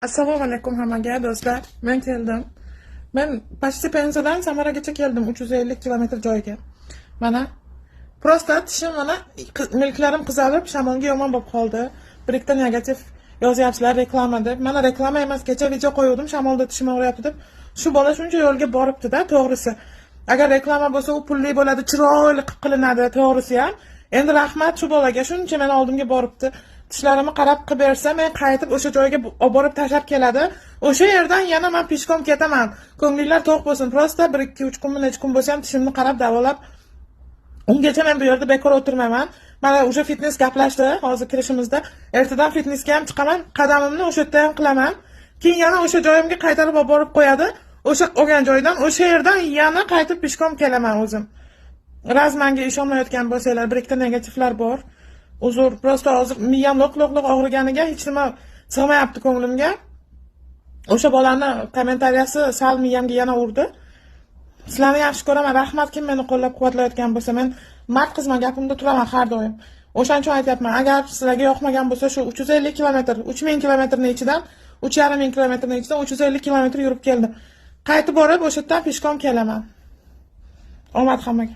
Assalomu alaykum hammaga, do'stlar. Men keldim. Men почти Penzadan Samaragacha keldim, 350 kilometr joyga. Mana просто tishim, mana milklarim qizarib, shamolga yomon bo'lib qoldi. Bir ikkita negativ yozyapsizlar, reklama deb. Mana, reklama emas, kecha video qo'yuvdim, shamolda tishim og'riyapti deb. Shu bola shuncha yo'lga boribdi-da, to'g'risi. Agar reklama bo'lsa, u pulli bo'ladi, chiroyli qilib qilinadi, to'g'risi ham. Endi rahmat shu bolaga, shuncha meni oldimga boribdi. Tishlarimni qarab qilib bersa, men qaytib o'sha joyga olib borib tashlab keladi. O'sha yerdan yana man пешком ketaman. Ko'nglinglar to'q bo'lsin. Просто 1 2 3 kunmi, necha kun bo'lsa ham tishimni qarab davolab, ungacha men bu yerda bekor o'tirmayman. Mana, уже fitness gaplashdi hozir kirishimizda. Ertadan fitnessga ham chiqaman, qadamimni o'sha yerda ham qilaman. Keyin yana o'sha joyimga qaytarib olib borib qo'yadi. O'sha olgan joydan, o'sha yerdan yana qaytib пешком kelaman o'zim. Raz manga ishonmayotgan bo'lsanglar, bir ikkita negativlar bor. Uzr, просто hozir miyam loq loq loq og'riganiga hech nima sig'mayapti ko'nglimga. O'sha bolani kommentariyasi sal miyamga yana urdi. Sizlarni yaxshi ko'raman. Rahmat, kim meni qo'llab-quvvatlayotgan bo'lsa. Men mard qizman, gapimda turaman har doim. O'shaning uchun aytyapman, agar sizlarga yoqmagan bo'lsa, shu 350 kilometr, 3000 kilometrning ichidan, 3,5 ming kilometrning ichidan 350 kilometr yurib keldim. Qaytib borib, o'sha yerdan пешком kelaman. Omad hammaga.